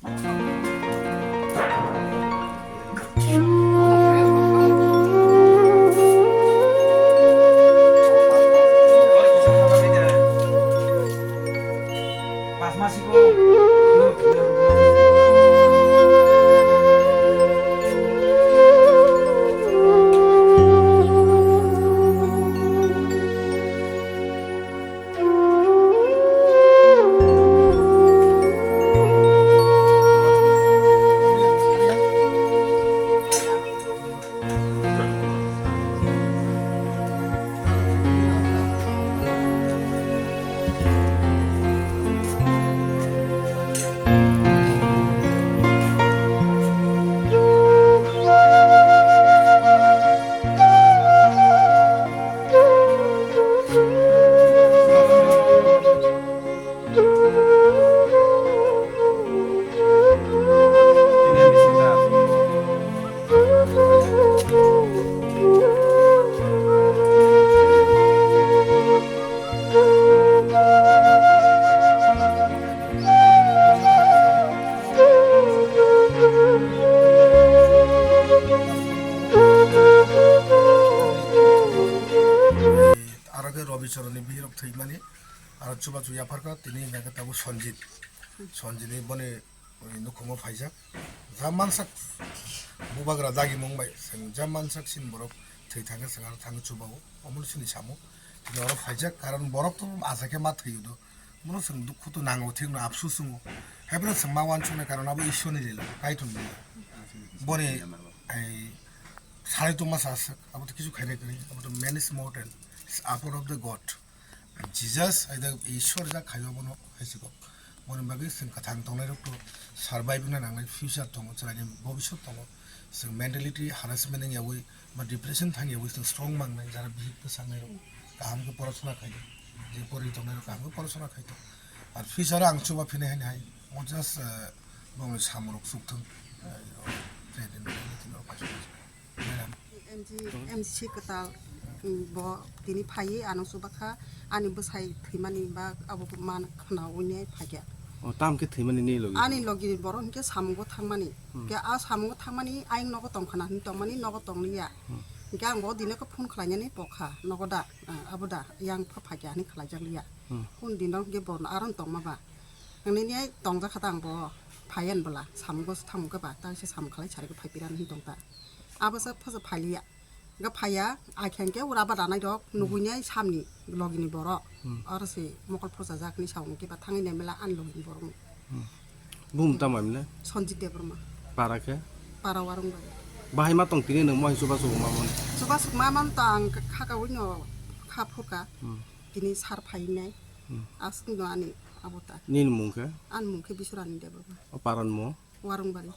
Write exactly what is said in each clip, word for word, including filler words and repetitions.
Aro khe Robi Choroni bihirok thwimani, aro chubachu yapharkha, tini hwnkhe tabuk Sanjit. Sanjitni boni nukhumo phaijak. Ja mansak bubagra dagimung bai, chwng ja mansak chini borok thwi thangkhe chwng aro thangwi chubao. Omono chini samung. Tini oro phaijak, karon borok to achaikhe ma thwiyo do. Bono chwng dukhu to nango, thikno apsus wngo. Haiphano chwng ma uansuknai, karon abo Ishwarni lila, Kaitorni lila. Boni, ai, salai tongma sa aswk, abo to kisu khainai kwrwi, abo to man is mortal, is apple of the God. Jesus, ai da Ishwar ja khaio bono, hai se kok. Boni bagwi chwng kwthang tongnai rok to survive wngna nangnai, future tongo, chwraini bobiswt tongo. Chwng mentality harassment wngyawi, ba depression thangyawi chwng strong mangnai, jara bihik bwsaknai rok kaham khe porosona khaidi, je pori tongnai rok kaham khe porosona khaito. Ar future o ang chuba phinai hai hai, o just, eh, bongni samung rok chukthung, eh, o, je din, din, din, din, din, din, din. M G, M G C kwtal, mm, bo tini phaiwi ano chubakha, ani bwsai thwimani ba abo man khwna uinai phaikha. O, tam khe thwimani ni logi? Ani logi borok hinkhe samungo thangmani. Hmm. Hinkhe a samungo thangmani ayang nogo tongkhana hinwi tongmani nogo tongliya. Hmm. Hinkhe ang bo dino khe phone khlainani pokha nogo da, ah, abo da yang pha phaikha hinwi khlaijakliya. Hmm. Phone dino hinkhe bo aro tongma ba. Ang nini ai tongjakha ta ang bo phaiyan bwla samungo thangmung khe ba ta se samung khlai sari khe phai pirani hinwi tong ta. Abo se phoso phailiya. Ga phaiya, akheng ke ura ba danai rok, hmm, nugui nai samni logini borok. Hmm. Oro se mokol phorsa jak ni saung ke ba thangwi nai mela an logini borok. Hmm. Bum tamo emne? Sanjit Debbarma. Para ke? Para Warung Bari. Bahai ma tong tini nung mohai chuba chuba ma mon? Chuba chuba ma mon ta ang kha ka wino kha phuka. Hmm. Tini sar phai nai. Hmm. Aswk no ani abo ta. Nini mung khe? An mung khe Bisurani Debbarma. O paran mo? Warung Bari.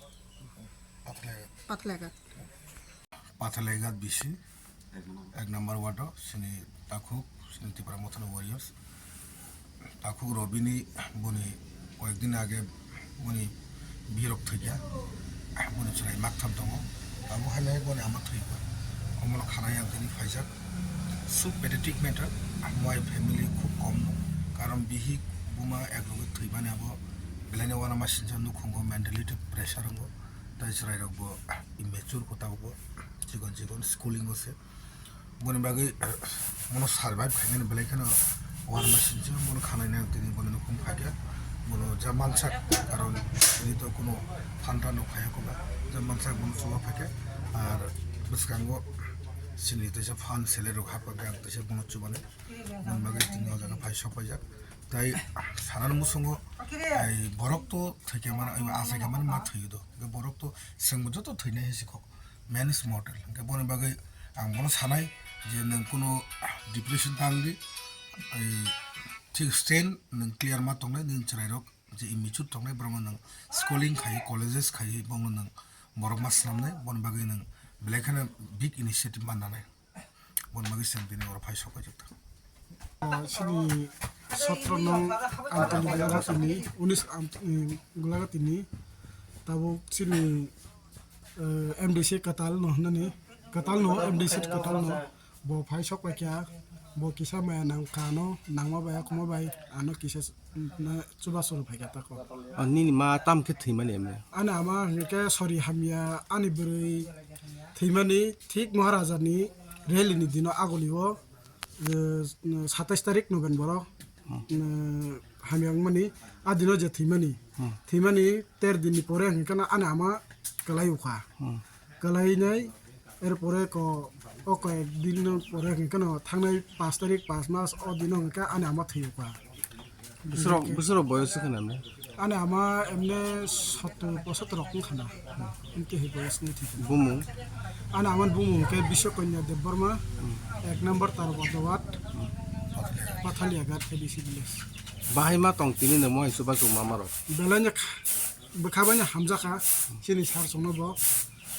Pathlaga. Pathlaga. Pathalaigat bisi, ek number ward o, sini takhuk, sini Tipra Mothani warriors. Takhuk Robini boni koyekdin age boni birok thwikya, boni chwrai maktham tongo. Abo haino boni ama thwikha. Omono khanai ang tini phaijak. So pathetic matter, my family khub kom no. Karon bihik buma ek loge thwimani abo belaino uanamasingcha nukhungo, mentality pressure wngo. Tai chwrairokbo immature kotabo chikon chikon schooling o se. Boni bagwi, eh, bono survive khainani belai kheno uanamasingcha, bono khanainani tini boni nukhung phaikha. Bono ja mansak, karon tini to kuno phanta no khaya koba. Ja mansak bono chuba phaikha. Ar bwskango chini teisa phan selerok hapkha, ang teisa bono chubani. Boni bagwi tini o jaga phai sok paijak. Tai sanani musungo, ai borok to thwikha mani, ai achaikha mani ma thwiyo do. Borok to chwngbo joto thwinai hai se kok. Man is mortal. Hingke boni bagwi ang bono sanai je nwng kuno depression ta wngdi, ai thik stand nwng clear ma tongnai, nini chwrairok je immature tongnai, borokno nwng schooling khai, colleges khai, bongno nwng borok ma swnamnai, boni bagwi nwng belai kheno big initiative ma nanai. Boni bagwi chwng tini oro phai sok paijak ta. Ah, chini sotro nong Antoni Gulagatini, unis Ant-, mm, Gulagatini, tabuk chini, eh, M D C kwtal no hwnani, kwtal no, M D C kwtal no, bo phai sok paikha, Bo kisa maya nang kha ano, nangma bai, khuma bai, ano kisa s-, na chubachu rw phaikha tako. O nini ma tam khe thwimani emne? Ani ama hwnkhe sori hamya, ani bwrwi thwimani thik Maharaja ni rally ni dino agulio, eh, satais tarik November o, eh, hamya wngmani, a dino je thwimani. Hmm. Thwimani ter din ni pore hwnkhe no ani ama kwlai ukha. Hmm. Kwlainai, er pore ko, o koi ek din no pore hwnkhe no thangnai paanch tarik, paanch mas o dino hwnkhe ani ama thwi ukha. Bwswrok, bwswrok boyos wngkha na emne? Ani ama emne sottor, pochottor rok wngkha na. Hwnkhe hai boyos ni thwi. Bumung? Ani ama ni bumung hwnkhe Biswakanya Debbarma, hmm, ek number Tarok Adawat, hmm, Pathalia Ghat A D C village. Bahai ma tong tini nungmo hai chubachu mama rok? Belai no kha-, bwkha bai no hamjakha, chini sir songno bo,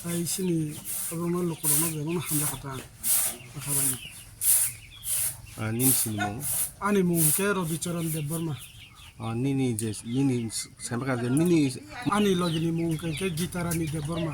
tai chini obo no lukurok no bebak no hamjakha ta, bwkha bai no. Ah, nini sinimung? Ani mung hwnkhe Rabicharan Debbarma. Ah, nini je, nini s-, saimanka je, nini s- Ani logini mung hwnkhe Gitarani Debbarma.